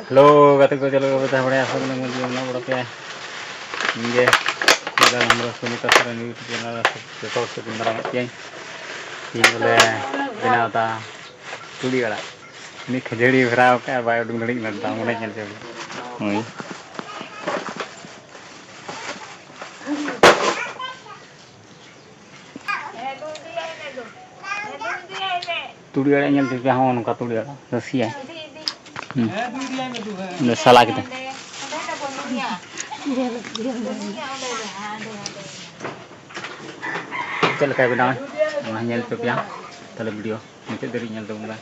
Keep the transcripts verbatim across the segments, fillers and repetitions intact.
Hello ᱜᱟᱛᱮ ᱠᱚ, ᱪᱮᱫ ᱞᱮᱠᱟ ᱯᱮ ᱛᱟᱦᱮᱸ ᱵᱟᱲᱟᱭᱟ? ᱟᱥᱟ ᱠᱚᱨᱮ ᱢᱚᱡᱽ ᱜᱮ ᱢᱮᱱᱟᱜ ᱵᱟᱲᱟ ᱯᱮᱭᱟ᱾ ᱤᱧ ᱜᱮ ᱥᱩᱱᱤᱛᱟ ᱥᱚᱨᱮᱱ YouTube ᱪᱮᱱᱮᱞ ᱨᱮ ᱡᱚᱛᱚ ᱦᱚᱲ ᱥᱟᱹᱜᱩᱱ ᱫᱟᱨᱟᱢᱮᱫ ᱯᱮᱭᱟᱹᱧ᱾ ᱛᱮᱦᱮᱧ ᱫᱚᱞᱮ ᱵᱮᱱᱟᱣ ᱮᱫᱟ ᱛᱩᱲᱤ ᱟᱲᱟᱜ᱾ ᱩᱱᱤ ᱠᱷᱟᱹᱡᱟᱹᱲᱤ ᱵᱷᱚᱨᱟᱣ ᱠᱟᱜᱼᱟ, ᱵᱟᱭ ᱩᱰᱩᱠ ᱫᱟᱲᱮᱭᱟᱜ ᱠᱟᱱᱟ, ᱫᱟᱢ ᱚᱸᱰᱮ ᱧᱮᱞ ᱪᱚ᱾ ᱦᱳᱭ᱾ ᱛᱩᱲᱤ ᱟᱲᱟᱜ ᱧᱮᱞ ᱯᱮ ᱦᱚᱸ, ᱱᱚᱝᱠᱟ ᱛᱩᱲᱤ ᱟᱲᱟᱜ ᱨᱟᱥᱤᱭᱟ᱾ ᱦᱩᱸ᱾ ᱚᱸᱰᱮ ᱥᱟᱞᱟ ᱠᱮᱫᱟ᱾ ᱪᱮᱫ ᱞᱮᱠᱟᱭ ᱵᱮᱱᱟᱣᱟ? ᱚᱱᱟ ᱧᱮᱞ ᱦᱚᱪᱚ ᱯᱮᱭᱟ᱾ ᱛᱟᱦᱞᱮ video ᱢᱩᱪᱟᱹᱫ ᱫᱷᱟᱹᱨᱤᱡ ᱧᱮᱞ ᱛᱟᱵᱚᱱ ᱯᱮ᱾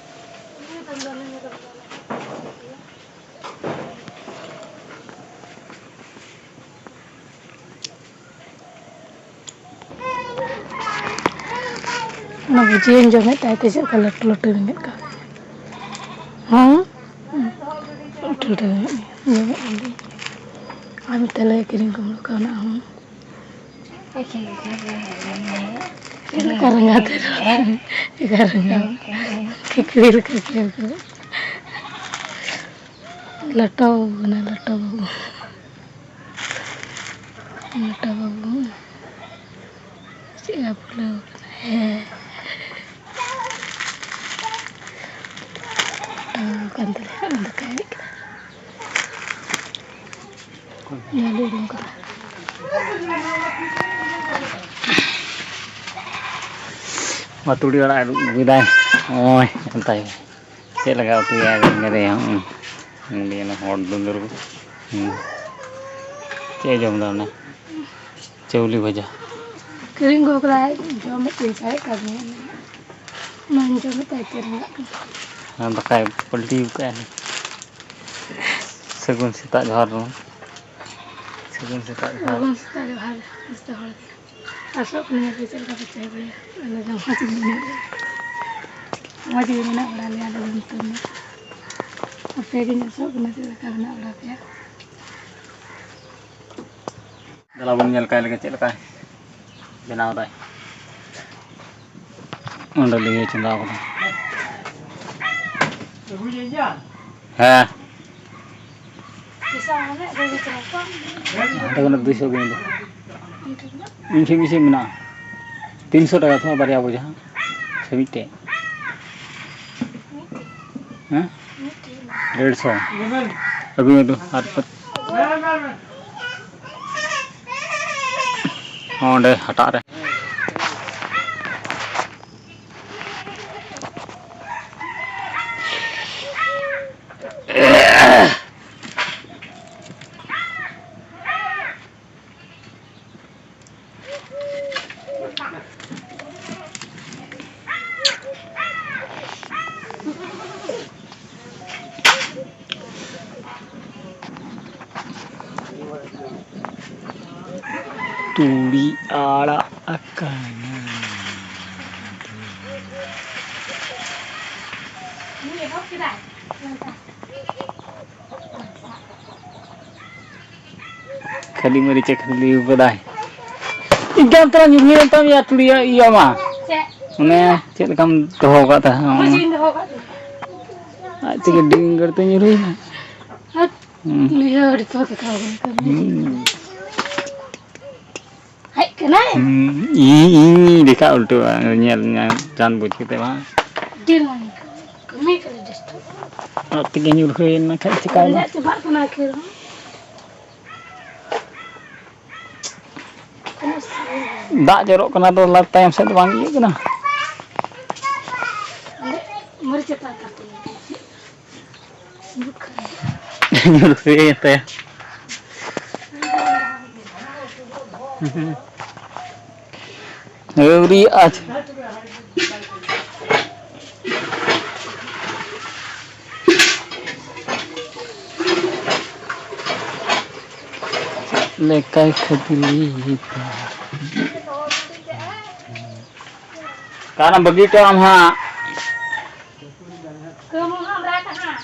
ᱚᱱᱟ ᱵᱷᱩᱡᱤᱭᱟᱹᱧ ᱡᱚᱢᱮᱫ ᱛᱟᱦᱮᱸ ᱛᱮ ᱪᱮᱫ ᱞᱮᱠᱟ ᱞᱟᱹᱴᱩ ᱞᱟᱹᱴᱩ ᱵᱮᱸᱜᱮᱫ ᱠᱟᱣᱫᱤᱧᱟ᱾ ᱦᱮᱸ? ᱞᱟᱹᱴᱩ ᱞᱟᱹᱴᱩ ᱵᱮᱸᱜᱮᱫ ᱡᱚᱢᱮᱫ ᱠᱟᱱ ᱛᱤᱧ᱾ ᱟᱨ ᱢᱤᱫᱴᱮᱱ ᱞᱮ ᱠᱤᱨᱤᱧ ᱠᱩᱢᱵᱽᱲᱩ ᱠᱟᱣᱱᱟ ᱚᱱᱟ ᱦᱚᱸ᱾ ᱪᱮᱫ ᱞᱮᱠᱟ ᱨᱟᱸᱜᱟᱣ ᱛᱮ ᱨᱚᱲ? ᱪᱮᱫ ᱞᱮᱠᱟ ᱨᱟᱸᱜᱟᱣ? ᱠᱷᱤᱠᱲᱤ ᱞᱮᱠᱟ ᱠᱷᱮᱞ ᱠᱚ᱾ ᱞᱟᱴᱟᱣ ᱠᱟᱱᱟ, ᱞᱟᱴᱟᱣ ᱵᱟᱹᱵᱩ᱾ ᱞᱟᱴᱟᱣ ᱵᱟᱹᱵᱩ᱾ ᱪᱮᱫ ᱞᱮᱠᱟ ᱯᱷᱩᱞᱟᱹᱣ ᱠᱟᱱᱟ᱾ ᱦᱮᱸ᱾ ᱞᱟᱴᱟᱣ ᱠᱟᱱ ᱛᱟᱞᱮᱭᱟ, ᱫᱟᱠᱟᱭ ᱮᱱᱮᱡ ᱠᱟᱱᱟ᱾ ᱧᱮᱞ ᱩᱰᱩᱝ ᱠᱟᱱᱟ᱾ ᱢᱟ ᱛᱩᱲᱤ ᱟᱲᱟᱜ ᱟᱹᱨᱩᱵ ᱟᱹᱜᱩᱭᱮᱫᱟᱭ᱾ ᱱᱚᱜᱼᱚᱭ ᱚᱱᱛᱟᱭ᱾ ᱪᱮᱫ ᱞᱮᱠᱟ ᱩᱛᱩᱭᱟ ᱧᱮᱞᱮᱭᱟ᱾ ᱦᱩᱸ᱾ ᱩᱱᱤ ᱚᱱᱟ ᱦᱚᱲ ᱫᱩᱞᱟᱹᱲ᱾ ᱦᱩᱸ᱾ ᱪᱮᱫ ᱮ ᱡᱚᱢ ᱮᱫᱟ ᱚᱱᱟ? ᱪᱟᱣᱞᱮ ᱵᱷᱟᱡᱟ᱾ ᱠᱤᱨᱤᱧ ᱟᱹᱜᱩ ᱠᱟᱫᱟᱭ, ᱡᱚᱢᱮᱫ ᱛᱤᱧ ᱥᱟᱨᱮᱡ ᱠᱟᱫᱤᱧᱟ᱾ ᱚᱱᱟᱧ ᱡᱚᱢᱮᱫ ᱛᱟᱭ ᱛᱮ ᱨᱮᱸᱜᱮᱡ ᱠᱟᱱᱟ᱾ ᱟᱨ ᱫᱟᱠᱟᱭ ᱯᱟᱹᱞᱴᱤ ᱟᱠᱟᱫᱼᱟ᱾ ᱥᱟᱹᱜᱩᱱ ᱥᱮᱛᱟᱜ ᱡᱚᱦᱟᱨ ᱨᱮ᱾ ᱥᱟᱹᱜᱩᱱ ᱥᱮᱛᱟᱜ ᱡᱚᱦᱟᱨ᱾ ᱥᱟᱹᱜᱩᱱ ᱥᱮᱛᱟᱜ ᱡᱚᱦᱟᱨ ᱡᱚᱛᱚ ᱦᱚᱲ ᱜᱮ᱾ ᱟᱥᱚᱜ ᱠᱟᱹᱱᱟᱹᱧ ᱟᱯᱮ ᱪᱮᱫ ᱞᱮᱠᱟ ᱯᱮ ᱛᱟᱦᱮᱸ ᱵᱟᱲᱟᱭᱟ᱾ ᱟᱞᱮ ᱫᱚ ᱢᱚᱡᱽ ᱜᱮ ᱢᱮᱱᱟᱜ ᱞᱮᱭᱟ᱾ ᱢᱚᱡᱽ ᱜᱮ ᱢᱮᱱᱟᱜ ᱵᱟᱲᱟ ᱞᱮᱭᱟ ᱟᱞᱮ ᱫᱚ ᱱᱤᱛᱚᱝ ᱫᱚ᱾ ᱟᱯᱮ ᱜᱤᱧ ᱟᱥᱚᱜ ᱠᱟᱱᱟ ᱪᱮᱫ ᱞᱮᱠᱟ ᱢᱮᱱᱟᱜ ᱵᱟᱲᱟ ᱯᱮᱭᱟ᱾ ᱫᱮᱞᱟ ᱵᱚᱱ ᱧᱮᱞ ᱠᱟᱭ ᱞᱮᱜᱮ ᱪᱮᱫ ᱞᱮᱠᱟᱭ ᱵᱮᱱᱟᱣ ᱫᱟᱭ᱾ ᱚᱸᱰᱮ ᱞᱟᱹᱭ ᱪᱚᱸᱫᱟ ᱠᱟᱫᱟ᱾ ᱦᱮᱸ᱾ ᱦᱟᱸᱰᱮ ᱠᱷᱚᱱᱟᱜ ᱫᱩᱭᱥᱚ ᱜᱮ ᱢᱮᱱᱟᱜᱼᱟ᱾ ᱤᱧ ᱴᱷᱮᱱ ᱵᱮᱥᱤ ᱢᱮᱱᱟᱜᱼᱟ᱾ ᱛᱤᱱᱥᱚ ᱴᱟᱠᱟ ᱛᱷᱚ ᱵᱟᱨᱭᱟ ᱵᱚᱡᱷᱟ᱾ ᱥᱮ ᱢᱤᱫᱴᱮᱡ? ᱦᱮᱸ? ᱰᱮᱲᱥᱚ᱾ ᱟᱹᱜᱩᱭ ᱢᱮ ᱛᱚ, ᱟᱨ ᱯᱟᱸᱪ-, ᱚᱸᱰᱮ ᱦᱟᱴᱟᱜ ᱨᱮ᱾ ᱛᱩᱲᱤ ᱟᱲᱟᱜ ᱟᱠᱟᱱᱟ᱾ ᱠᱷᱟᱹᱞᱤ ᱢᱟᱹᱨᱤᱪ ᱮ ᱠᱷᱟᱹᱞᱤ ᱠᱟᱫᱟᱭ᱾ ᱮᱠᱫᱚᱢ ᱛᱚᱨᱟ ᱧᱩᱨᱦᱩᱭᱮᱱ ᱛᱟᱢ ᱭᱟ ᱛᱩᱲᱤᱭᱟᱹ ᱤᱭᱟᱹ ᱢᱟ᱾ ᱪᱮᱫ? ᱚᱱᱮ ᱪᱮᱫ ᱞᱮᱠᱟᱢ ᱫᱚᱦᱚ ᱟᱠᱟᱫ ᱛᱟᱦᱮᱸᱫ, ᱚᱱᱟ᱾ ᱵᱩᱡᱷᱟᱹᱧ ᱫᱚᱦᱚ ᱟᱠᱟᱫ ᱛᱟᱦᱮᱸᱫ᱾ ᱟᱡ ᱛᱮᱜᱮ ᱰᱤᱝ ᱜᱟᱹᱲ ᱛᱮ ᱧᱩᱨᱦᱩᱭᱮᱱᱟ᱾ ᱦᱟᱹᱴ, ᱦᱩᱸ᱾ ᱩᱭᱦᱟᱹᱨ ᱟᱹᱰᱤ ᱛᱚ ᱠᱟᱛᱷᱟ ᱵᱟᱝ ᱠᱟᱱᱟ᱾ ᱦᱩᱸ᱾ ᱦᱮᱡ ᱠᱟᱱᱟᱭ? ᱦᱩᱸ, ᱤᱧ, ᱤᱧ ᱫᱮᱠᱷᱟ ᱩᱞᱴᱟᱹᱣᱟ, ᱧᱮᱞ, ᱧᱮᱞ, ᱡᱟᱱ ᱵᱩᱡᱽ ᱠᱟᱛᱮ ᱵᱟᱝ᱾ ᱰᱤᱞ ᱢᱟᱱ ᱠᱟᱹᱢᱤ ᱠᱟᱱᱟ ᱡᱟᱹᱥᱛᱤ᱾ ᱟᱡ ᱛᱮᱜᱮ ᱧᱩᱨᱦᱟᱹᱭᱮᱱᱟ ᱠᱷᱟᱡ ᱪᱤᱠᱟᱹᱭᱮᱱᱟ? ᱨᱮᱭᱟᱜ ᱪᱟᱵᱟᱜ ᱠᱟᱱᱟ ᱠᱷᱮᱞ ᱦᱚᱸ᱾ ᱫᱟᱜ ᱡᱚᱨᱚᱜ ᱠᱟᱱᱟ ᱫᱚ, ᱞᱟ-, ᱛᱟᱭᱚᱢ ᱥᱮᱫ ᱫᱚ ᱵᱟᱝ ᱤᱭᱟᱹᱜ ᱠᱟᱱᱟ᱾ ᱢᱟᱹᱨᱤᱪ ᱟᱛᱟ ᱠᱟᱛᱮ᱾ ᱧᱩᱨᱦᱟᱹᱭᱮᱱ ᱛᱟᱭᱟ᱾ ᱟᱹᱣᱨᱤᱭᱟᱜᱼᱟ᱾ ᱞᱮᱠᱟᱭ ᱠᱷᱟᱹᱫᱽᱞᱤ᱾ ᱚᱠᱟᱨᱮᱢ ᱵᱟᱹᱜᱤ ᱦᱚᱴᱚ ᱟᱢ ᱦᱟᱸᱜ? ᱠᱟᱹᱢᱩ ᱦᱚᱸ ᱨᱟᱜᱟ ᱦᱟᱸᱜ᱾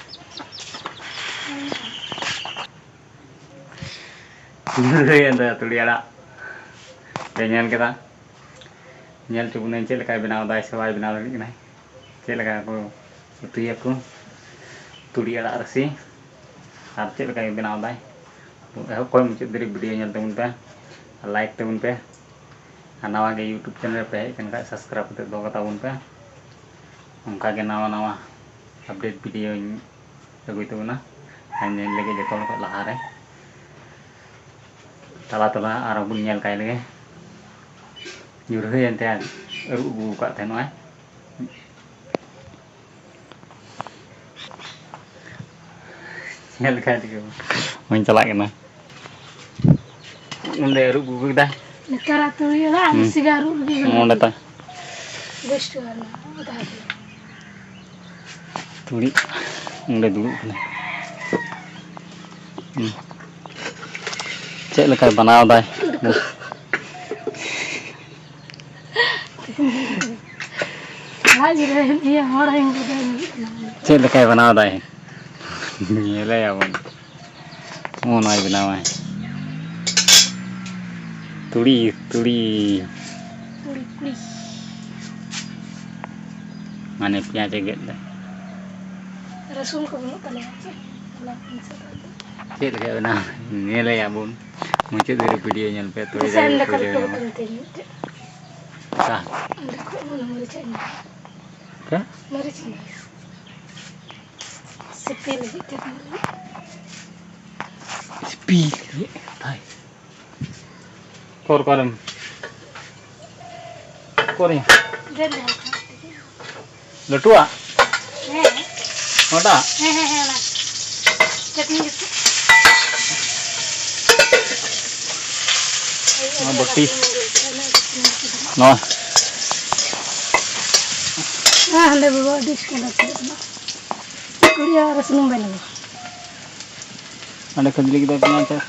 ᱧᱩᱨᱦᱟᱹᱭᱮᱱ ᱛᱟᱭᱟ ᱛᱩᱲᱤ ᱟᱲᱟᱜ᱾ ᱯᱮ ᱧᱮᱞ ᱠᱮᱫᱟ? ᱧᱮᱞ ᱦᱚᱪᱚ ᱵᱚᱱᱟᱹᱧ ᱪᱮᱫ ᱞᱮᱠᱟᱭ ᱵᱮᱱᱟᱣ ᱫᱟᱭ ᱥᱮ ᱵᱟᱭ ᱵᱮᱱᱟᱣ ᱫᱟᱲᱮᱭᱟᱜ ᱠᱟᱱᱟᱭ᱾ ᱪᱮᱫ ᱞᱮᱠᱟ ᱠᱚ ᱩᱛᱩᱭᱟᱠᱚ᱾ ᱛᱩᱲᱤ ᱟᱲᱟᱜ ᱨᱟᱥᱮ ᱟᱨ ᱪᱮᱫ ᱞᱮᱠᱟᱭ ᱵᱮᱱᱟᱣ ᱫᱟᱭ᱾ ᱮᱦᱚᱵ ᱠᱷᱚᱱ ᱢᱩᱪᱟᱹᱫ ᱫᱷᱟᱹᱨᱤᱡ ᱵᱷᱤᱰᱤᱭᱳ ᱧᱮᱞ ᱛᱟᱵᱚᱱ ᱯᱮ, ᱞᱟᱭᱤᱠ ᱛᱟᱵᱚᱱ ᱯᱮ, ᱟᱨ ᱱᱟᱣᱟ ᱜᱮ ᱭᱩᱴᱩᱵᱽ ᱪᱮᱱᱮᱞ ᱨᱮ ᱯᱮ ᱦᱮᱡ ᱟᱠᱟᱱ ᱠᱷᱟᱡ ᱥᱟᱵᱥᱠᱨᱟᱭᱤᱵᱽ ᱠᱟᱛᱮ ᱫᱚᱦᱚ ᱠᱟᱛᱟ ᱵᱚᱱ ᱯᱮ᱾ ᱚᱱᱠᱟ ᱜᱮ ᱱᱟᱣᱟ ᱱᱟᱣᱟ ᱟᱯᱰᱮᱴ ᱵᱷᱤᱰᱤᱭᱳᱧ ᱟᱹᱜᱩᱭ ᱛᱟᱵᱚᱱᱟ᱾ ᱟᱨ ᱧᱮᱞ ᱞᱟᱹᱜᱤᱫ ᱡᱚᱛᱚ ᱦᱚᱲ ᱠᱷᱚᱱ ᱞᱟᱦᱟ ᱨᱮ ᱛᱟᱞᱟ ᱛᱟᱞᱟ ᱟᱨᱦᱚᱸ ᱵᱚᱱ ᱧᱮᱞ ᱠᱟᱭ ᱞᱮᱜᱮ᱾ ᱧᱩᱨᱦᱟᱹᱭᱮᱱ ᱛᱟᱭᱟ, ᱟᱹᱨᱩᱵ ᱟᱹᱜᱩ ᱟᱠᱟᱫ ᱛᱟᱦᱮᱱᱚᱜᱼᱟᱭ᱾ ᱧᱮᱞ ᱞᱮᱠᱷᱟᱡ ᱴᱷᱤᱠ ᱵᱟᱹᱧ ᱪᱟᱞᱟᱜ ᱠᱟᱱᱟ᱾ ᱚᱸᱰᱮ ᱟᱹᱨᱩᱵ ᱟᱹᱜᱩ ᱠᱮᱫᱟ᱾ ᱱᱮᱛᱟᱨ ᱟᱹᱛᱩ ᱦᱩᱭᱩᱜᱼᱟ, ᱦᱩᱸ᱾ ᱟᱢ ᱥᱤᱜᱟ ᱟᱹᱨᱩᱵ ᱞᱟᱹᱜᱤᱫ ᱚᱸᱰᱮ ᱛᱟ᱾ ᱵᱮᱥ ᱴᱷᱤᱠ ᱟᱨ ᱚᱫᱟ ᱜᱮ᱾ ᱛᱩᱲᱤ ᱚᱸᱰᱮ ᱫᱩᱲᱩᱵ ᱠᱟᱱᱟᱭ᱾ ᱦᱩᱸ᱾ ᱪᱮᱫ ᱞᱮᱠᱟᱭ ᱵᱮᱱᱟᱣ ᱫᱟᱭ? ᱞᱟᱡ ᱨᱮ ᱤᱭᱟᱹ ᱦᱚᱲ ᱦᱚᱸᱧ ᱵᱩᱡᱷᱟᱹᱣ ᱧᱟᱢᱮᱫ ᱠᱟᱱᱟ᱾ ᱪᱮᱫ ᱞᱮᱠᱟᱭ ᱵᱮᱱᱟᱣ ᱫᱟᱭ? ᱧᱮᱞᱮᱭᱟᱵᱚᱱ᱾ ᱱᱚᱜᱼᱚ ᱱᱚᱣᱟᱭ ᱵᱮᱱᱟᱣᱟᱭ᱾ ᱛᱩᱲᱤ, ᱛᱩᱲᱤ᱾ ᱛᱩᱲᱤ, ᱛᱩᱲᱤ᱾ ᱢᱟᱱᱮ ᱯᱮᱸᱭᱟᱡᱽ ᱮ ᱜᱮᱫ ᱫᱟ᱾ ᱨᱟᱹᱥᱩᱱ ᱠᱚ ᱵᱟᱹᱱᱩᱜ ᱛᱟᱞᱮᱭᱟ ᱪᱮ? ᱦᱚᱞᱟ ᱠᱷᱚᱱ ᱥᱮ ᱫᱚ᱾ ᱪᱮᱫ ᱞᱮᱠᱟᱭ ᱵᱮᱱᱟᱣ? ᱧᱮᱞᱮᱭᱟᱵᱚᱱ᱾ ᱢᱩᱪᱟᱹᱫ ᱫᱷᱟᱹᱨᱤᱡ ᱵᱷᱤᱰᱤᱭᱳ ᱧᱮᱞ ᱯᱮ, ᱛᱚᱵᱮ ᱟᱪᱪᱷᱟ, ᱡᱟᱹᱱᱤᱡ ᱚᱸᱰᱮ ᱠᱷᱚᱱ ᱯᱩᱨᱟᱹᱣ ᱞᱟᱹᱴᱩ ᱧᱟᱢᱟ᱾ ᱠᱟᱱ ᱛᱤᱧ ᱢᱤᱫᱴᱮᱡ᱾ ᱚᱠᱟ? ᱚᱸᱰᱮ ᱠᱷᱚᱱ ᱚᱱᱟ ᱢᱟᱹᱨᱤᱪ ᱟᱹᱧ ᱢᱮ᱾ ᱚᱠᱟ? ᱢᱟᱹᱨᱤᱪ ᱟᱹᱧ ᱢᱮ᱾ ᱥᱤᱯᱤ ᱞᱟᱹᱜᱤᱫ ᱛᱮ ᱢᱟᱹᱨᱤᱪ᱾ ᱥᱤᱯᱤ ᱞᱟᱹᱜᱤᱫ ᱛᱟᱭ᱾ ᱚᱠᱚᱨ ᱚᱠᱟᱨᱮᱢ? ᱚᱠᱚᱨᱤᱧ? ᱫᱮᱱ ᱫᱮᱱ᱾ ᱞᱟᱹᱴᱩᱣᱟᱜ? ᱦᱮᱸ᱾ ᱱᱚᱣᱟᱴᱟᱜ? ᱦᱮᱸ, ᱦᱮᱸ, ᱦᱮᱸ, ᱚᱱᱟ᱾ ᱪᱟᱹᱴᱱᱤ ᱡᱩᱛᱩᱜ᱾ ᱱᱚᱣᱟ ᱵᱟᱹᱴᱤ᱾ ᱱᱚᱣᱟ᱾ ᱦᱮᱸ, ᱦᱟᱸᱰᱮ ᱵᱟᱵᱟ ᱟᱹᱰᱤ ᱥᱚᱠᱛᱚ ᱞᱟᱹᱴᱩ ᱠᱟᱱᱟ᱾ ᱠᱩᱲᱤ ᱟᱨ ᱥᱩᱱᱩᱢ ᱵᱟᱭ ᱞᱟᱜᱟᱣᱟ᱾ ᱦᱟᱸᱰᱮ ᱠᱷᱟᱹᱡᱞᱤ ᱠᱮᱫᱟ ᱯᱮᱸᱭᱟᱡᱽ ᱟᱨ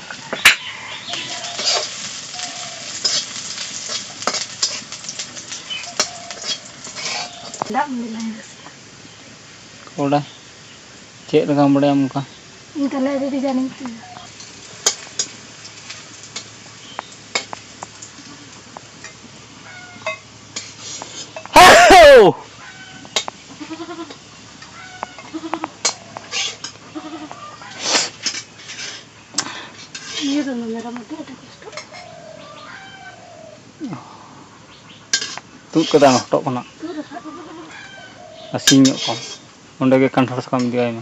ᱫᱟᱜ ᱢᱟᱹᱰᱤ ᱞᱟᱝ ᱨᱟᱥᱮᱭᱟ᱾ ᱠᱚᱲᱟ, ᱪᱮᱫ ᱞᱮᱠᱟᱢ ᱵᱟᱲᱟᱭᱟ ᱚᱱᱠᱟ? ᱤᱧ ᱛᱟᱦᱞᱮ ᱟᱹᱰᱤ ᱰᱤᱡᱟᱭᱤᱱ ᱤᱧ ᱩᱛᱩᱭᱟ᱾ ᱱᱤᱭᱟᱹ ᱫᱚ ᱢᱮᱨᱚᱢ ᱟᱹᱰᱤ ᱟᱹᱰᱤ ᱠᱚᱥᱴᱚ᱾ ᱛᱩᱫ ᱠᱟᱫᱟᱭ ᱦᱚᱴᱚᱜ ᱠᱷᱚᱱᱟᱜ᱾ ᱛᱩᱫ ᱨᱟᱠᱟᱵ ᱠᱟᱫᱟ᱾ ᱟᱨ ᱥᱤᱧ ᱧᱚᱜ ᱠᱚ᱾ ᱚᱸᱰᱮ ᱜᱮ ᱠᱟᱱᱴᱷᱟᱲ ᱥᱟᱠᱟᱢ ᱤᱫᱤᱭᱟᱭ ᱢᱮ᱾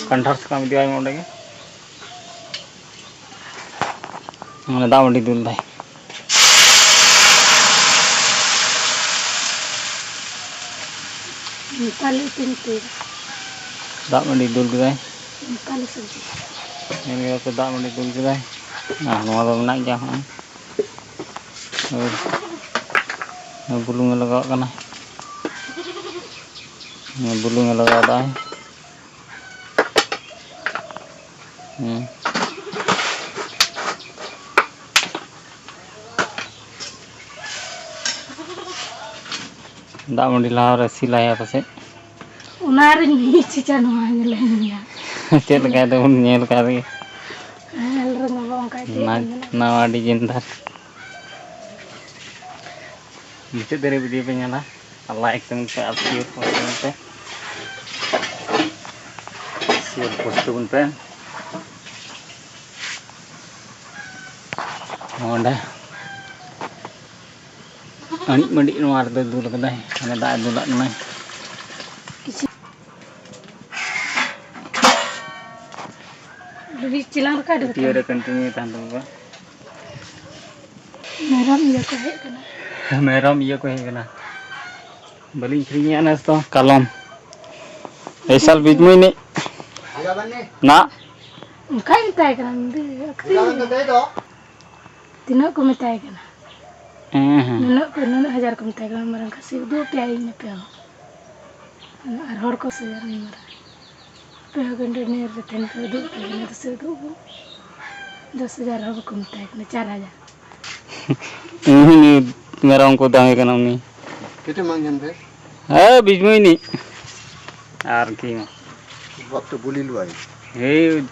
ᱠᱟᱱᱴᱷᱟᱲ ᱥᱟᱠᱟᱢ ᱤᱫᱤᱭᱟᱭ ᱢᱮ ᱚᱸᱰᱮ ᱜᱮ᱾ ᱢᱟᱱᱮ ᱫᱟᱜ ᱢᱟᱹᱰᱤ ᱫᱩᱞ ᱫᱟᱭ᱾ ᱱᱚᱝᱠᱟ ᱞᱮ ᱤᱥᱤᱱ ᱩᱛᱩᱭᱟ᱾ ᱫᱟᱜ ᱢᱟᱹᱰᱤ ᱫᱩᱞ ᱠᱮᱫᱟᱭ᱾ ᱱᱚᱝᱠᱟ ᱞᱮ ᱥᱚᱵᱽᱡᱤ᱾ ᱧᱮᱞ ᱠᱮᱫᱟ ᱯᱮ, ᱫᱟᱜ ᱢᱟᱹᱰᱤ ᱫᱩᱞ ᱠᱮᱫᱟᱭ᱾ ᱟᱨ ᱱᱚᱣᱟ ᱫᱚ ᱢᱮᱱᱟᱜ ᱜᱮᱭᱟ ᱦᱚᱸᱜᱼᱚᱭ᱾ ᱳᱭ, ᱵᱩᱞᱩᱝ ᱮ ᱞᱟᱜᱟᱣᱟᱜ ᱠᱟᱱᱟ᱾ ᱵᱩᱞᱩᱝ ᱮ ᱞᱟᱜᱟᱣ ᱫᱟᱭ᱾ ᱦᱩᱸ᱾ ᱫᱟᱜ ᱢᱟᱹᱰᱤ ᱞᱟᱦᱟ ᱨᱮ ᱥᱤᱞᱟᱭᱟ ᱯᱟᱥᱮᱡ᱾ ᱚᱱᱟ ᱨᱤᱧ ᱢᱤᱫ ᱪᱤᱪᱟ ᱱᱚᱣᱟ ᱧᱮᱞᱮ ᱢᱮᱭᱟ᱾ ᱪᱮᱫ ᱞᱮᱠᱟ ᱫᱚᱵᱚᱱ ᱧᱮᱞ ᱠᱟᱫ ᱜᱮ᱾ ᱧᱮᱞ ᱨᱮ ᱱᱚᱣᱟ ᱚᱱᱠᱟ ᱪᱮᱫ ᱱᱟ-, ᱧᱮᱞᱚᱜ? ᱱᱟᱣᱟ design ᱫᱷᱟᱨ᱾ ᱢᱩᱪᱟᱹᱫ ᱫᱷᱟᱹᱨᱤᱡ video ᱯᱮ ᱧᱮᱞᱟ ᱟᱨ like ᱛᱟᱵᱚᱱ ᱯᱮ ᱟᱨ share post ᱛᱟᱵᱚᱱ ᱯᱮ᱾ Share post ᱛᱟᱵᱚᱱ ᱯᱮ᱾ ᱱᱚᱰᱮ ᱟᱹᱬᱤᱡ ᱢᱟᱹᱰᱤᱡ ᱱᱚᱣᱟ ᱨᱮᱫᱚ ᱫᱩᱞ ᱠᱟᱫᱟᱭ, ᱢᱟᱱᱮ ᱫᱟᱜ ᱮ ᱫᱩᱞᱟᱜ ᱠᱟᱱᱟᱭ᱾ ᱞᱩᱵᱤ ᱪᱮᱞᱟᱝ ᱨᱟᱠᱟᱵ ᱫᱚ ᱯᱟᱹᱴᱭᱟᱹ ᱨᱮ continue ᱛᱟᱦᱮᱱ ᱛᱟᱵᱚᱱ ᱯᱮ᱾ ᱢᱮᱨᱚᱢ ᱤᱭᱟᱹ ᱠᱚ ᱦᱮᱡ ᱠᱟᱱᱟ᱾ ᱢᱮᱨᱚᱢ ᱤᱭᱟᱹ ᱠᱚ ᱦᱮᱡ ᱠᱟᱱᱟ᱾ ᱵᱟᱹᱞᱤᱧ ᱟᱹᱠᱷᱨᱤᱧᱮᱜᱼᱟ ᱱᱮᱥ ᱫᱚ, ᱠᱟᱞᱚᱢ᱾ ᱮᱭ ᱥᱟᱞ ᱵᱤᱡᱽᱢᱩᱭ ᱱᱤᱡ ᱱᱟ᱾ ᱚᱱᱠᱟᱭ ᱢᱮᱛᱟᱭ ᱠᱟᱱᱟ, ᱟᱹᱠᱷᱨᱤᱧ ᱢᱮ᱾ ᱛᱤᱱᱟᱹᱜ ᱠᱚ ᱢᱮᱛᱟᱭ ᱠᱟᱱᱟ? ᱦᱮᱸ, ᱦᱮᱸ᱾ ᱱᱩᱱᱟᱹᱜ ᱠᱚ, ᱱᱩᱱᱟᱹᱜ ᱦᱟᱡᱟᱨ ᱠᱚ ᱢᱮᱛᱟᱭ ᱠᱟᱱᱟ, ᱢᱟᱨᱟᱝ ᱠᱷᱟᱹᱥᱤ ᱩᱫᱩᱜ ᱟᱯᱮᱭᱟ ᱤᱧ ᱟᱯᱮ ᱦᱚᱸ᱾ ᱟᱨ ᱦᱚᱲ ᱠᱚ ᱥᱮ ᱟᱨ ᱢᱟᱨᱟᱝ᱾ ᱟᱯᱮ ᱦᱚᱸ ᱜᱟᱹᱰᱤ ᱱᱤᱭᱟᱹ ᱨᱮ ᱛᱟᱦᱮᱱ ᱯᱮ, ᱩᱫᱩᱜ ᱟᱯᱮ ᱠᱟᱱᱟ, ᱫᱩᱥᱮ ᱩᱫᱩᱜ ᱟᱵᱚ᱾ ᱫᱚᱥ ᱦᱟᱡᱟᱨ ᱦᱚᱸ ᱵᱟᱠᱚ ᱢᱮᱛᱟᱭ ᱠᱟᱱᱟ, ᱪᱟᱨ ᱦᱟᱡᱟᱨ᱾ ᱩᱱᱤ ᱢᱮᱨᱚᱢ ᱠᱚ ᱫᱟᱢᱮ ᱠᱟᱱᱟ ᱩᱱᱤ᱾ ᱠᱮᱴᱮ ᱢᱟᱝ ᱡᱟᱱ ᱯᱮ? ᱦᱮᱸ, ᱵᱤᱡᱽᱢᱩᱭ ᱱᱤᱡ᱾ ᱟᱨ ᱠᱤ ᱢᱟ᱾ ᱵᱟᱯ ᱛᱚ ᱵᱩᱞᱤ ᱞᱩᱣᱟᱭ᱾ ᱦᱮᱸ,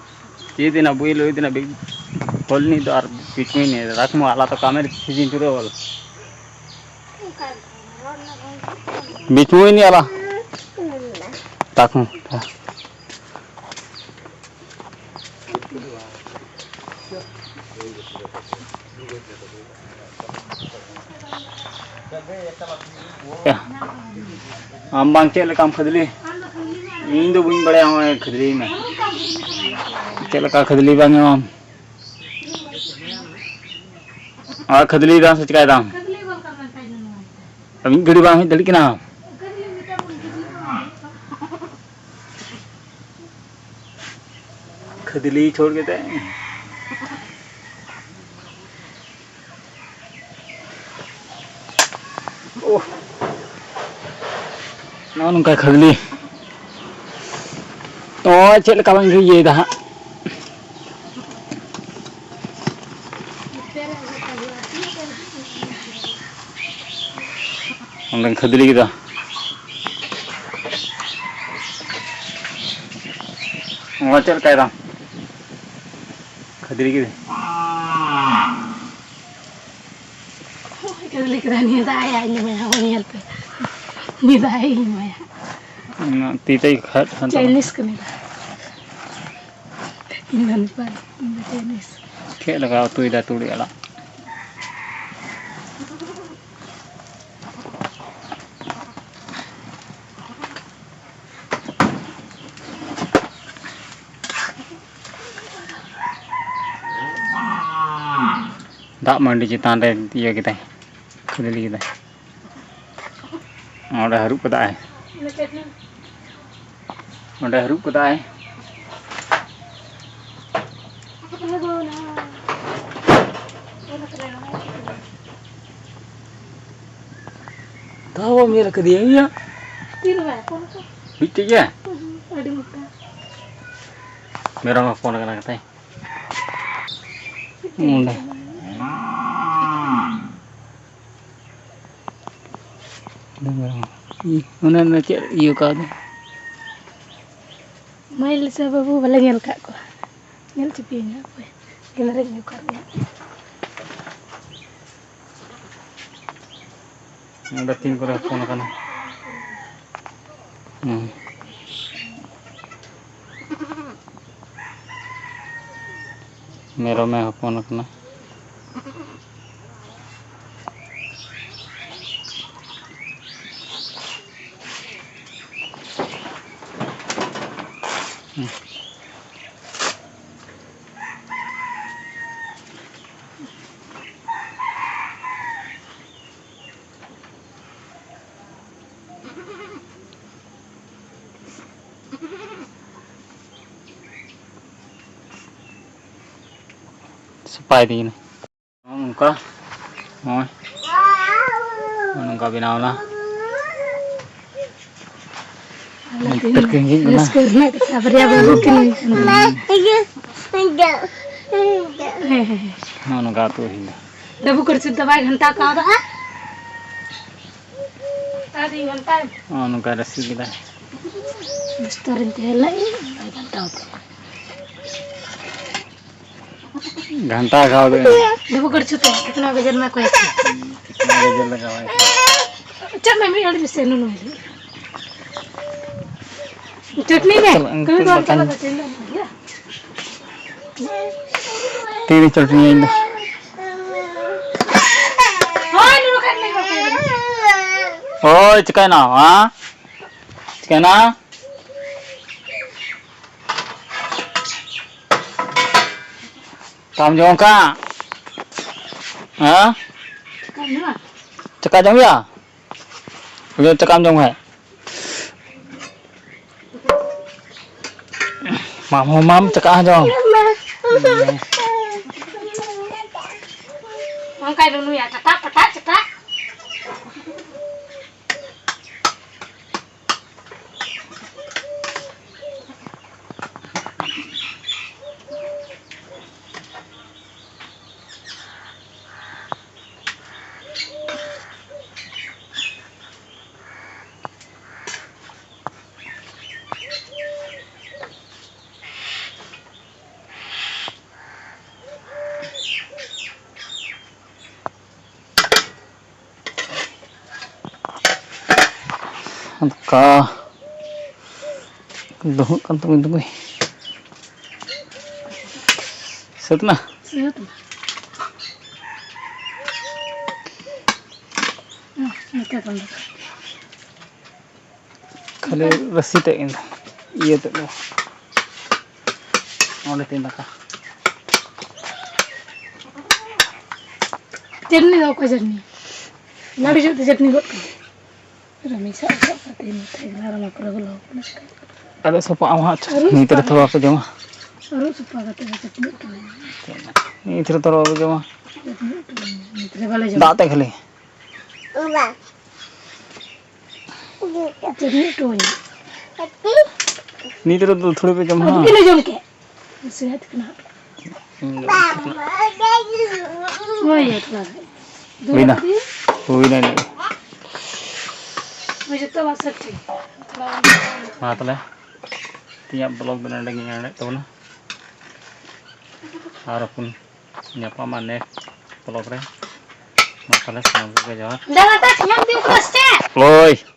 ᱪᱮᱫ ᱮᱱᱟ ᱵᱩᱭ ᱞᱩᱭ ᱫᱤᱱᱟ ᱵᱤᱡᱽ-, ᱦᱚᱞ ᱱᱤᱡ ᱫᱚ ᱟᱨ ᱵᱤᱡᱽᱢᱩᱭ ᱱᱤᱡ᱾ ᱨᱟᱠᱷ ᱢᱟ ᱟᱞᱟ ᱛᱚ ᱠᱟᱢᱮᱨ ᱥᱤᱡᱤᱱ ᱯᱩᱨᱟᱹ ᱚᱞ᱾ ᱵᱤᱡᱽᱢᱩᱭ ᱱᱤᱡ ᱟᱞᱟ᱾ ᱨᱟᱠᱷ ᱢᱟ᱾ ᱟᱢ ᱵᱟᱝ ᱪᱮᱫ ᱞᱮᱠᱟᱢ ᱠᱷᱟᱹᱫᱽᱞᱤ? ᱤᱧ ᱫᱚ ᱵᱟᱹᱧ ᱵᱟᱲᱟᱭᱟ, ᱱᱚᱜᱼᱚᱭ ᱠᱷᱟᱹᱫᱽᱞᱤ ᱢᱮ᱾ ᱪᱮᱫ ᱞᱮᱠᱟ ᱠᱷᱟᱹᱫᱽᱞᱤ ᱵᱟᱝ ᱮᱢᱟᱢ? ᱟᱨ ᱠᱷᱟᱹᱫᱽᱞᱤ ᱫᱟᱢ ᱥᱮ ᱪᱤᱠᱟᱭ ᱫᱟᱢ? ᱢᱤᱫ ᱜᱷᱟᱹᱲᱤ ᱵᱟᱝ ᱦᱮᱡ ᱫᱟᱲᱮᱭᱟᱜ ᱠᱟᱱᱟ᱾ ᱠᱷᱟᱹᱫᱽᱞᱤ ᱪᱷᱚᱲ ᱠᱟᱛᱮ᱾ ᱳᱦ᱾ ᱱᱚᱜᱼᱚ ᱱᱚᱝᱠᱟ ᱠᱷᱟᱹᱫᱽᱞᱤ᱾ ᱛᱚ ᱪᱮᱫ ᱞᱮᱠᱟ ᱵᱟᱝ ᱤᱭᱟᱹᱭᱮᱫᱟ ᱦᱟᱸᱜ᱾ ᱚᱸᱰᱮᱧ ᱠᱷᱟᱹᱫᱽᱞᱤ ᱠᱮᱫᱟ᱾ ᱱᱚᱣᱟ ᱪᱮᱫ ᱞᱮᱠᱟᱭ ᱫᱟᱢ? ᱠᱷᱟᱹᱫᱽᱞᱤ ᱠᱮᱫᱟ᱾ ᱠᱷᱟᱹᱫᱽᱞᱤ ᱠᱮᱫᱟ, ᱱᱤᱭᱟᱹ ᱫᱚ ᱟᱭᱟᱜ ᱤᱧ ᱮᱢᱟᱭᱟ, ᱦᱚᱸᱜᱼᱚᱭ ᱧᱮᱞ ᱯᱮ᱾ ᱱᱤᱭᱟᱹ ᱫᱚ ᱟᱭᱟᱜ ᱤᱧ ᱮᱢᱟᱭᱟ᱾ ᱚᱱᱟ ᱛᱤ ᱛᱮᱭ ᱠᱷᱟᱫ ᱠᱷᱟᱫ ᱛᱟᱢᱟ᱾ ᱪᱟᱭᱱᱤᱡᱽ ᱠᱟᱱᱟᱭ ᱫᱚ᱾ ᱤᱧ ᱫᱚ ᱱᱮᱯᱟᱞ, ᱤᱧ ᱫᱚ ᱪᱟᱭᱱᱤᱡᱽ᱾ ᱪᱮᱫ ᱞᱮᱠᱟ ᱩᱛᱩᱭᱮᱫᱟ ᱛᱩᱲᱤ ᱟᱲᱟᱜ? ᱫᱟᱜ ᱢᱟᱹᱰᱤ ᱪᱮᱛᱟᱱ ᱨᱮ ᱤᱭᱟᱹ ᱠᱮᱫᱟᱭ, ᱠᱷᱟᱹᱫᱽᱞᱤ ᱠᱮᱫᱟᱭ᱾ ᱚᱸᱰᱮ ᱦᱟᱹᱨᱩᱵ ᱠᱟᱫᱟᱭ᱾ ᱚᱸᱰᱮ ᱦᱟᱹᱨᱩᱵ ᱠᱟᱫᱟᱭ᱾ ᱛᱟᱣ ᱵᱟᱢ ᱧᱮᱞ ᱠᱟᱫᱮᱭᱟ ᱤᱭᱟᱹ? ᱛᱤ ᱨᱮ ᱵᱟᱭ ᱦᱚᱯᱚᱱ ᱟᱠᱟᱫ? ᱢᱤᱫᱴᱮᱡ ᱜᱮ? ᱟᱹᱰᱤ ᱢᱚᱴᱟ᱾ ᱢᱮᱨᱚᱢ ᱦᱚᱯᱚᱱ ᱠᱟᱱᱟ ᱠᱟᱛᱟᱭ᱾ ᱚᱸᱰᱮ᱾ ᱚᱸᱰᱮ ᱢᱮᱨᱚᱢ᱾ ᱚᱱᱮ ᱚᱱᱮ ᱪᱮᱫ ᱤᱭᱟᱹ ᱠᱟᱣᱫᱟ? ᱢᱟᱹᱭ ᱞᱤᱥᱟ ᱵᱟᱹᱵᱩ ᱵᱟᱞᱮ ᱧᱮᱞ ᱠᱟᱜ ᱠᱚᱣᱟ᱾ ᱧᱮᱞ ᱦᱚᱪᱚ ᱯᱮᱭᱟᱹᱧ ᱦᱟᱸᱜ ᱦᱟᱯᱳᱭ᱾ ᱜᱮᱸᱫᱽᱨᱮᱡ ᱧᱚᱜ ᱠᱟᱜ ᱜᱮᱭᱟ᱾ ᱱᱚᱰᱮ ᱛᱤᱱ ᱠᱚᱨᱮ ᱦᱚᱯᱚᱱ ᱟᱠᱟᱱᱟ᱾ ᱦᱩᱸ᱾ ᱢᱮᱨᱚᱢᱮ ᱦᱚᱯᱚᱱ ᱟᱠᱟᱱᱟ᱾ ᱥᱟᱯᱷᱟᱭ ᱫᱤᱧ᱾ ᱱᱚᱜᱼᱚ ᱱᱚᱝᱠᱟ, ᱱᱚᱜᱼᱚᱭ, ᱱᱚᱜᱼᱚ ᱱᱚᱝᱠᱟ ᱵᱮᱱᱟᱣ ᱮᱱᱟ᱾ ᱟᱞᱮ ᱛᱮᱦᱮᱧ ᱱᱤᱛᱚᱜ ᱜᱮ ᱦᱤᱡᱩᱜ ᱠᱟᱱᱟ᱾ ᱨᱟᱹᱥᱠᱟᱹ ᱨᱮᱱᱟᱜ ᱠᱟᱛᱷᱟ, ᱵᱟᱨᱭᱟ ᱵᱟᱹᱵᱩ ᱠᱤᱱ ᱦᱩᱭ ᱠᱟᱱᱟ᱾ ᱦᱮᱸ, ᱦᱮᱸ, ᱦᱮᱸ᱾ ᱱᱚᱜᱼᱚ ᱱᱚᱝᱠᱟ ᱩᱛᱩ ᱦᱩᱭᱱᱟ᱾ ᱰᱟᱹᱵᱩ ᱠᱟᱹᱲᱪᱩ ᱫᱚ ᱵᱟᱭ ᱜᱷᱟᱱᱴᱟ ᱠᱟᱣᱫᱟ᱾ ᱟᱹᱰᱤ ᱜᱷᱟᱱᱴᱟ᱾ ᱱᱚᱜᱼᱚ ᱱᱚᱝᱠᱟ ᱨᱟᱹᱥᱤ ᱠᱮᱫᱟ᱾ ᱢᱟᱥᱴᱟᱨᱤᱧ ᱛᱟᱦᱮᱸ ᱞᱮᱱ, ᱵᱟᱭ ᱜᱷᱟᱱᱴᱟᱣ ᱠᱟᱜᱼᱟ᱾ ᱜᱷᱟᱱᱴᱟ ᱠᱷᱟᱣᱟ ᱫᱚ᱾ ᱰᱟᱹᱵᱩ ᱠᱟᱹᱲᱪᱩ ᱛᱮ, ᱠᱤᱛᱱᱟ ᱜᱟᱡᱚᱨ ᱢᱮ ᱠᱚᱭᱮᱠ᱾ ᱠᱤᱛᱱᱟ ᱜᱟᱡᱚᱨ ᱞᱟᱜᱟᱣᱟ? ᱪᱮᱫ ᱢᱮ, ᱢᱤᱫ ᱟᱹᱰᱤ ᱵᱮᱥ ᱱᱩᱱᱩ ᱢᱮ᱾ ᱪᱟᱹᱴᱱᱤ ᱢᱮ᱾ ᱪᱟᱞᱟᱜ ᱠᱟᱹᱢᱤ ᱫᱚ ᱵᱟᱝ ᱪᱟᱞᱟᱜ ᱫᱚ ᱪᱮᱫ ᱞᱮ ᱤᱭᱟᱹ? ᱛᱤᱨᱮ ᱪᱟᱹᱴᱱᱤ ᱤᱧ ᱫᱚ? ᱦᱳᱭ, ᱱᱩᱱᱩ ᱠᱷᱟᱱ ᱢᱮ, ᱵᱟᱠᱚ ᱤᱭᱟᱹ᱾ ᱦᱳᱭ, ᱪᱤᱠᱟᱹᱭᱮᱱᱟ, ᱦᱟ? ᱪᱤᱠᱟᱹᱭᱮᱱᱟ? ᱪᱟᱠᱟᱢ ᱡᱚᱢ ᱠᱟᱜ? ᱦᱮᱸ? ᱪᱟᱠᱟ ᱡᱚᱢ ᱦᱩᱭᱩᱜᱼᱟ? ᱵᱩᱡᱷᱟᱹᱣ, ᱪᱟᱠᱟᱢ ᱡᱚᱢ ᱠᱷᱟᱡ᱾ ᱢᱟᱢ ᱦᱚᱸ ᱢᱟᱢ ᱪᱟᱠᱟ ᱦᱚᱸ ᱡᱚᱢ᱾ ᱚᱱᱠᱟᱭ ᱱᱩᱱᱩᱭᱟ, ᱪᱟᱴᱟᱜ, ᱯᱟᱴᱟᱜ, ᱪᱟᱴᱟᱜ᱾ ᱚᱱᱠᱟ ᱫᱩᱦᱩᱜ ᱠᱟᱱ ᱛᱟᱵᱚᱱ ᱛᱟᱵᱚᱭ᱾ ᱥᱟᱹᱛ ᱮᱱᱟ? ᱥᱟᱹᱛ ᱮᱱᱟ᱾ ᱪᱤᱠᱟᱹ ᱠᱟᱱ ᱫᱚ? ᱠᱷᱟᱹᱞᱤ ᱨᱟᱥᱤ ᱛᱮᱫ ᱜᱮ, ᱤᱭᱟᱹ ᱛᱮᱫ ᱫᱚ᱾ ᱱᱚᱰᱮ ᱛᱤᱧ ᱫᱟᱠᱟ᱾ ᱪᱟᱹᱴᱱᱤ ᱫᱚ ᱚᱠᱚᱭ ᱪᱟᱹᱴᱱᱤ? ᱞᱟᱹᱰᱩ ᱡᱚᱜ ᱛᱮ ᱪᱟᱹᱴᱱᱤ ᱜᱚᱫ ᱠᱟᱜ᱾ ᱨᱟᱢᱤ ᱥᱟᱵ ᱥᱟᱵ ᱠᱟᱛᱮ ᱢᱤᱫᱴᱷᱮᱱ ᱜᱮ ᱟᱨ ᱚᱱᱟ ᱠᱚᱨᱮ ᱵᱚᱞᱚ ᱟᱠᱟᱱᱟ᱾ ᱟᱫᱚ ᱥᱟᱯᱷᱟ ᱟᱢ ᱦᱟᱸᱜ ᱟᱹᱨᱩᱵ ᱱᱤᱛ ᱨᱮ ᱥᱟᱯᱷᱟ ᱛᱷᱚᱲᱟ ᱯᱮ ᱡᱚᱢᱟ᱾ ᱟᱹᱨᱩᱵ ᱥᱟᱯᱷᱟ ᱠᱟᱛᱮ ᱫᱚ ᱪᱟᱹᱴᱱᱤ ᱩᱛᱩ ᱢᱮ᱾ ᱱᱤᱛ ᱨᱮ ᱛᱷᱚᱲᱟ ᱵᱟᱯᱮ ᱡᱚᱢᱟ᱾ ᱪᱟᱹᱴᱱᱤ ᱩᱛᱩ ᱢᱮ᱾ ᱱᱤᱛ ᱨᱮ ᱵᱟᱞᱮ ᱡᱚᱢᱟ᱾ ᱫᱟᱜ ᱛᱮ ᱠᱷᱟᱹᱞᱤ᱾ ᱪᱟᱹᱴᱱᱤ ᱩᱛᱩ ᱢᱮ᱾ ᱱᱤᱛ ᱨᱮ ᱫᱚ ᱛᱷᱚᱲᱤ ᱯᱮ ᱡᱚᱢᱟ᱾ ᱟᱹᱰᱤ ᱞᱮ ᱡᱚᱢ ᱠᱮᱫ᱾ ᱥᱮᱭᱟᱛ ᱠᱟᱱᱟ᱾ ᱦᱳᱭ, ᱛᱷᱚᱲᱟ ᱜᱟᱱ᱾ ᱦᱩᱭᱱᱟ᱾ ᱦᱩᱭᱱᱟ ᱱᱤᱭᱟᱹ᱾ ᱦᱳᱭ, ᱡᱚᱛᱚ ᱢᱟᱥᱮ ᱴᱷᱤᱠ᱾ ᱛᱷᱚᱲᱟ ᱜᱟᱱ᱾ ᱢᱟ ᱛᱟᱦᱞᱮ, ᱛᱮᱦᱮᱧᱟᱜ vlog ᱫᱚ ᱱᱚᱰᱮ ᱜᱤᱧ ᱮᱱᱰᱮᱫ ᱛᱟᱵᱚᱱᱟ᱾ ᱟᱨ ᱵᱚᱱ ᱧᱟᱯᱟᱢᱟ next vlog ᱨᱮ᱾ ᱢᱟ ᱛᱟᱦᱞᱮ, ᱥᱟᱱᱟᱢ ᱠᱚᱜᱮ ᱡᱚᱦᱟᱨ᱾ ᱫᱟᱫᱟ, ᱛᱟ ᱠᱷᱟᱢᱟᱢ ᱫᱤ ᱩᱠᱨᱟᱥ ᱛᱮ᱾ ᱦᱳᱭ᱾